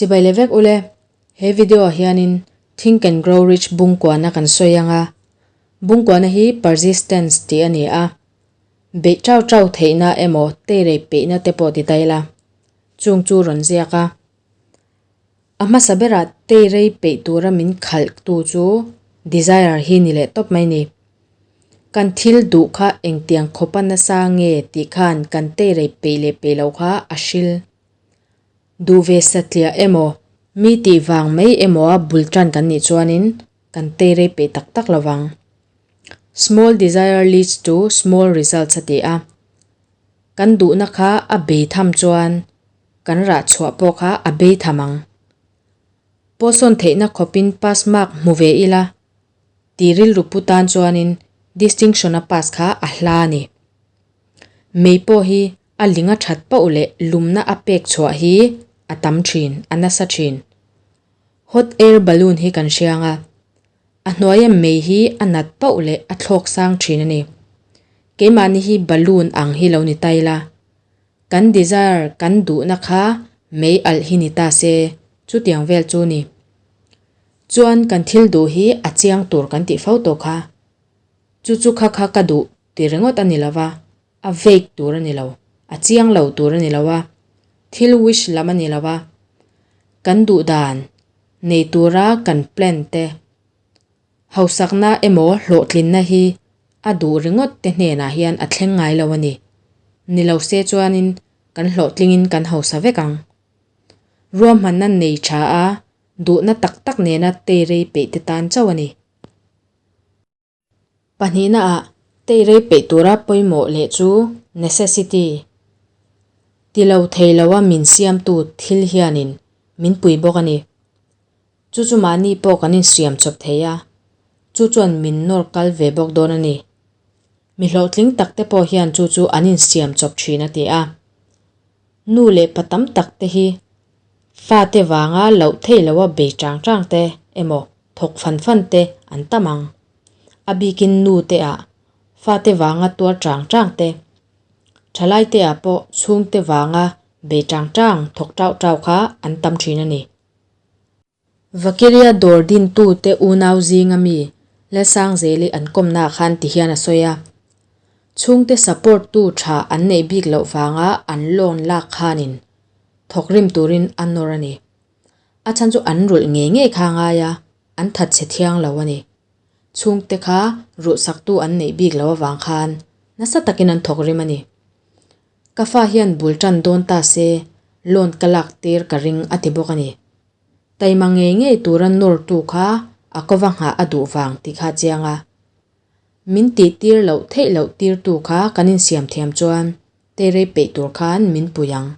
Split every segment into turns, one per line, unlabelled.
Chibai leh vek ule, he video ah hianin Think and Grow Rich bungkuana kan sawi ang a. Bungkuana hi persistence tih a ni a. Beih chau chau theihna emaw teirei peihna te pawh ti ta ila, chung chu rawn ziak a. A hmasa berah teirei peih tura min khalh tu chu desire hi ni leh tawp mai ni. Kan thil duh kha engtiang khawpa nasa nge tih khan kan teirei peih leh peih loh kha a hril. Duh ve satliah emaw, mi tih vang mai emaw a bul tan kan nih chuanin kan teirei peih tak tak lo vang. Small desire leads to small results a ti a. Kan duhna kha a bei tham chuan kan rah chhuah pawh kha a bei tham ang. Pawhsawn theihna khawpin pass mark hmu ve ila tih rilru pu tan chuanin distinction a pass kha a hla a ni. Mei pawh hi a ling a that pauh leh lumna a pek chhuah hi a tam thin, a nasa thin. Hot air balloon hi kan hriang a, a hnuaia mei hi a nat pauh leh a thlawk sang thin a ni. Keimahni hi balloon ang hi lo ni ta ila, kan desire, kan duhna kha mei alh hi ni ta se, chutiang vel chu ni. Chuan kan thil duh hi a chiang tur kan tih fo tawh kha. Chu chu kha kha ka duh ti ringawt a ni lo va, a vague tur a ni lo, a chiang lo tur a ni lo a, thil wish lam a ni lo va, kan duh dan nei tura kan plan te, hausakna emaw hlawhtlinna hi a duh ringawt te hnenah hian a thleng ngai lo a ni. Ni lo se chuanin kan hlawhtlingin kan hausa vek ang. Ruahmanna nei tha a, duhna tak tak nena teirei peih te tan chauh a ni. Pahnihnaah, teirei peih tura pawimawh leh chu necessity, ti lo thei loa min siamtu thil hianin min pui bawk a ni. Chu chu mahni pawh kan insiam chawp thei a, chu chuan min nawr kal ve bawk dawn a ni. Mi hlawhtling takte pawh hian chu chu an insiam chawp thin a ti a. Nu leh pa tam tak te hi fate vanga loh theih loa bei chang chang te emaw thawk fan fan te an tam ang. A bikin nu te ah fate vanga tuar chang chang te, thalai te ah pawh chhungte vanga bei chang chang thawk tau tau kha an tam thin a ni. Vakiria dawr dintute unau zinga mi Lalsangzeli an kawmnaah khan ti hian a sawi a, Chhungte support tu tha an neih bik loh vanga an loan lak khanin thawk rim turin a nawr a ni. A chhan chu an rulh ngei ngei kha a ngai a, an that chhe thiang lo a ni. Chhungte kha rulhsaktu an neih bik loh avang khan nasa takin an thawk rim a ni. Ka fa hian bul tan dawn ta se loan ka lak tir ka ring a ti bawk a ni. Taima ngei ngei tura nawrtu kha a kova nghah a duh vang tih kha a chiang a. Min tih tir loh theih loh tirtu kha kan insiam thiam chuan teirei peih tur khan min pui ang.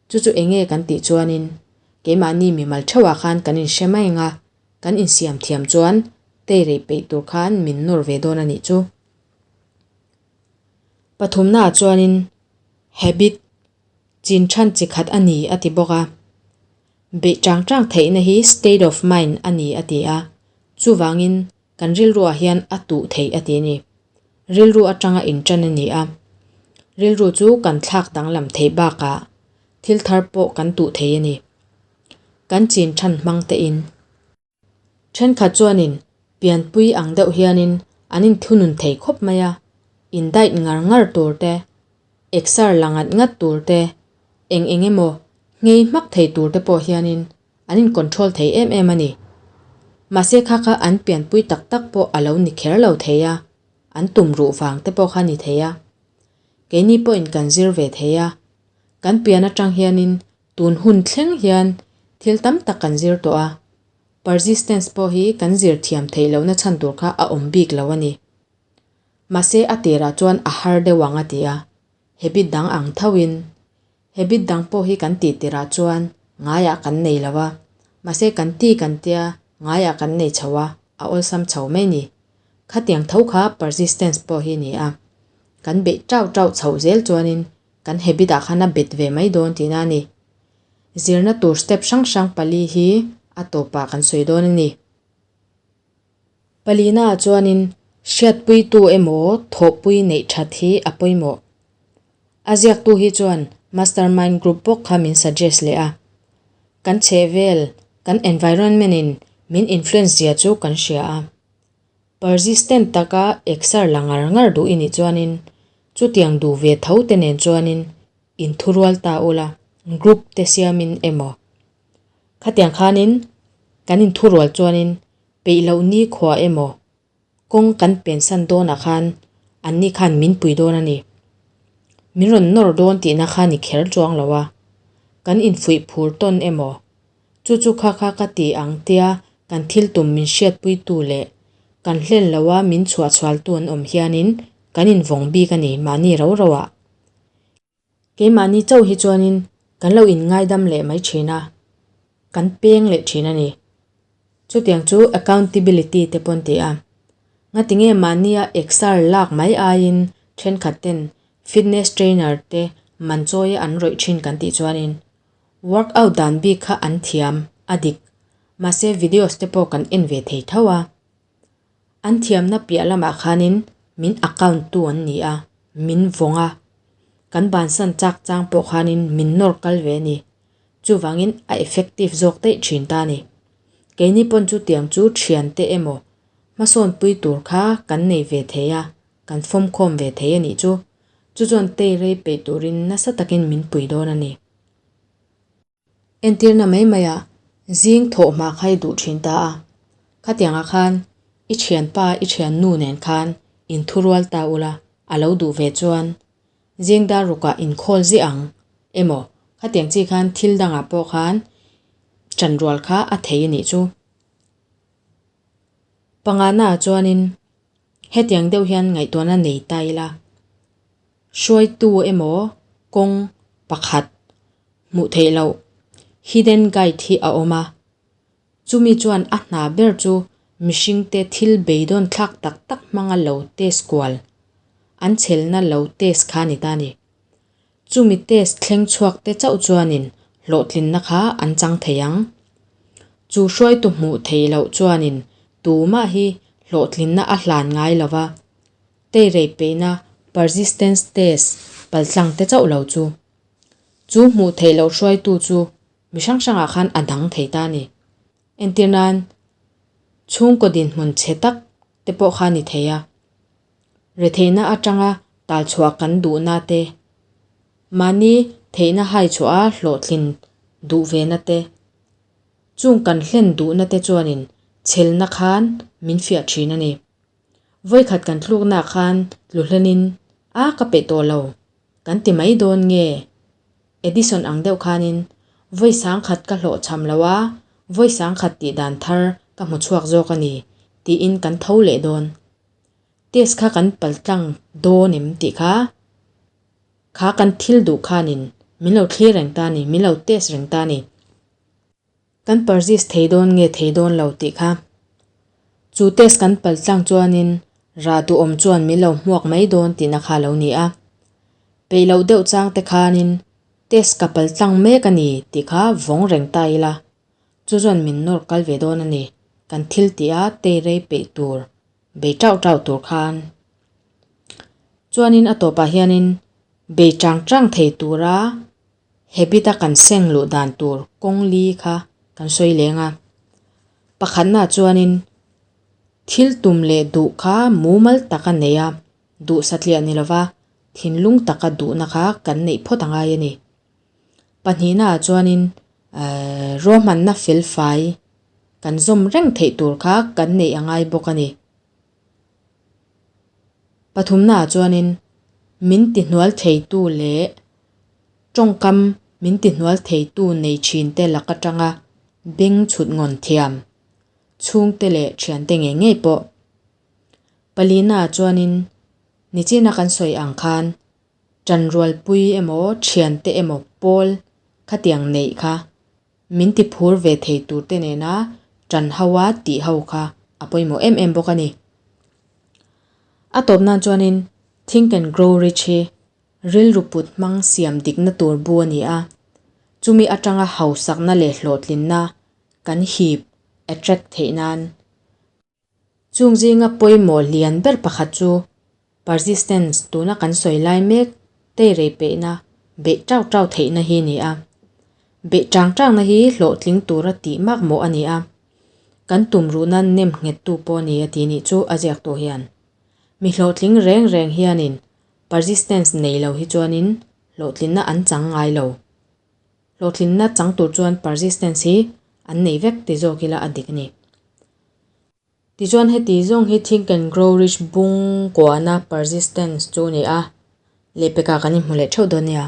Chu chu enge kan tih chuanin keimahni mimal theuhah khan kan inhre mai ang a, kan insiam thiam chuan teirei peih tur khan min nawr ve dawn a nih chu. Pathumnaah chuanin habit chin than chi khat a ni a ti bawk a. Beih chang chang theihna hi state of mind a ni a ti a, chuvangin kan rilruah hian a tuh theih a ti a ni. Rilru atanga intan a ni a, rilru chu kan thlak danglam theih bakah thil thar pawh kan tuh thei a ni. Kan chin than hmang tein. Thenkhat chuanin pianpui ang deuh hianin an inthunun thei khawp mai a, indait ngar ngar tur te, exer la ngat ngat tur te, eng eng emaw nghei hmak thei tur te pawh hianin an in control thei em em a ni. Mahse kha kha an pianpui tak tak pawh a lo ni kher lo thei a, an tum ruh vang te pawh kha ni thei a. Keini pawhin kan zir ve thei a, kan pian atang hianin Tun hun thleng hian thil tam tak kan zir tawh a, persistence pawh hi kan zir thiam theih lohna chhan tur kha a awm bik lo a ni. Mahse a tirah chuan a har deuh ang a ti a, habit dang ang thoin habit dang pawh hi kan tih tirah chuan ngaiah kan nei lo a, mahse kan ti kan tia ngaiah kan nei chho a, a awlsam chho mai ni. Khatiang tho kha persistence pawh hi ni a, kan beih tau tau chhoh zel chuanin Kan habit ah khan a bet ve mai dawn tihna a ni. Zirna tur step hrang hrang pali hi a tawpah kan sawi dawn a ni. Palina ah chuanin hriatpuitu emaw thawhpui neih that hi a pawimawh. A ziaktu hi chuan mastermind group bawk kha min suggest leh a. Kan chhehvel, kan environment in min influence zia chu kan hria a. Persistent taka exer la ngar ngar duh i nih chuanin chutiang duh ve tho te nen chuanin inthurual ta ula, group te siamin emaw. Khatiang khanin kan inthurual chuanin peih loh nikhua emaw kawng kan pensan dawnah khan anni khan min pui dawn a ni. Min rawn nawr dawn tihna kha ni kher chuang lo a, kan infuih phur tawn emaw chu chu kha kha ka ti ang tia kan thil tum min hriatpuitu leh kan hlen loa min chhuahchhualtu an awm hianin kan invawng bik a ni mahni ro roah. Keimahni chauh hi chuanin kan lo inngaidam leh mai thin a, kan peng leh thin a ni. Chutiang chu accountability te pawh an ti a. Ngatinge mahnia exer lak mai aiin thenkhat ten fitness trainer te man chawia an rawih thin kan tih chuanin workout dan bik kha an thiam a dik mahse videos te pawh kan en ve thei tho a. An thiamna piah lamah khanin min account tu an ni a, min vawng a. Kan bansan chak chang pawh khanin min nawr kal ve a ni. Chuvangin a effective zawk daih thin ta a ni. Keini pawn chutiang chu thiante emaw hmasawnpui tur kha kan nei ve thei a, kan fawmkhawm ve thei a nih chu. Chu chuan tei rei peih turin nasa takin min pui dawn a ni. Entirna mai maiah zing thawh hma kha i duh thin ta a, khatiangah khan i thianpa i thiannu nen khan inthurual ta ula a lo duh ve chuan zing dar rukah inkhawl ziah ang emaw khatiang chi khan thil dangah pawh khan chanrual kha a thei a nih chu. Pangana ah chuanin hetiang deuh hian ngaihtuahna nei ta ila hruaitu emaw kawng pakhat hmuh theih loh hidden guide hi a awm a, chumi chuan a hna ber chu mihringte thil beidawn thlak tak tak hmanga lo test kual an chhelna lo test kha a ni ta a ni. Chumi test thleng chhuak te chauh chuanin hlawhtlinna kha an chang thei ang. Chu hruaitu hmuh theih loh chuanin tumah hi hlawhtlinna a hlan ngai lo va, teirei peihna persistence test paltlang te chauh lo chu. Chu hmuh theih loh hruaitu chu mi hrang hrangah khan a dang thei ta a ni. Entir nan, chhungkaw dinhmun chhe tak te pawh kha a ni thei a. Retheihna atanga talchhuah kan duhna te, mahni theihna haichhuah a hlawhtlin duh vena te, chung kan hlen duhna te chuanin chhelna khan min fiah thin a ni. Vawikhat kan tlukna khan tlu hlenin a ka peih tawh lo kan ti mai dawn nge? Edison ang deuh khanin vawi sangkhat ka hlawh cham lo a, vawi sangkhat tih dan thar ka hmu chhuak zawk a ni tiin kan tho leh dawn. Test kha kan paltlang dawn em tih kha kha kan thil duh khanin min lo thlir reng ta a ni, min lo test reng ta a ni. Kan persist thei dawn nge thei dawn lo tih kha. Chu test kan paltlang chuanin rah duhawm chuan min lo hmuak mai dawn tihna kha lo ni a. Peih loh deuh chang te khanin test ka paltlang mek a ni tih kha vawng reng ta ila. Chu chuan min nawr kal ve dawn a ni. Kan thil tih a tei rei peih tur, bei tauh tauh tur khan. Chuanin a tawpah hianin bei chang chang thei tura Habit a kan seng luh dan tur kawng li kha kan sawi leng a. Pakhatna chuanin thil tum leh duh kha mumal tak a nei a, duh satliah ni lova thinlung taka duhna kha kan neih phawt a ngai a ni. Pahnihna chuanin ruahmanna felfai kan zawm reng theih tur kha kan neih a ngai bawk a ni. Pathumna chuanin min tihnual theitu leh Tawngkam min tihnual theitu nei thinte lak atanga beng chhut ngawn thiam, chhungte leh thiante ngei ngei pawh. Palina chuanin nichina kan sawi ang khan tanrualpui emaw thiante emaw pawl khatiang neih kha min ti phur ve thei turte nena tan ho a tih ho kha a pawimawh em em bawk a ni. A tawp nan chuanin Think and Grow Rich hi Rilru put hmang siam dikna tur bu a ni a, chumi atanga hausakna leh hlawhtlinna kan hip, attract, theih nan. Chung zinga pawimawh lian ber pakhat chu persistence tuna kan sawi lai mek teirei peihna, beih tau tau theihna hi a ni a. Beih ṭang ṭangna hi hlawhtling tura tih makmawh a ni a, kan tumruhna nem nghettu pawh a ni a tih nih chu a ziaktu hian. Mi hlawhtling reng reng hianin persistence nei lo hi chuanin hlawhtlinna an chang ngai lo. Hlawhtlinna chang tur chuan persistence hi an nei vek ti zawk ila a dik a ni. Tichuan heti zawng hi Think and Grow Rich bung kuahna persistence chu a ni a, lehpekah kan inhmu leh theuh dawn nia.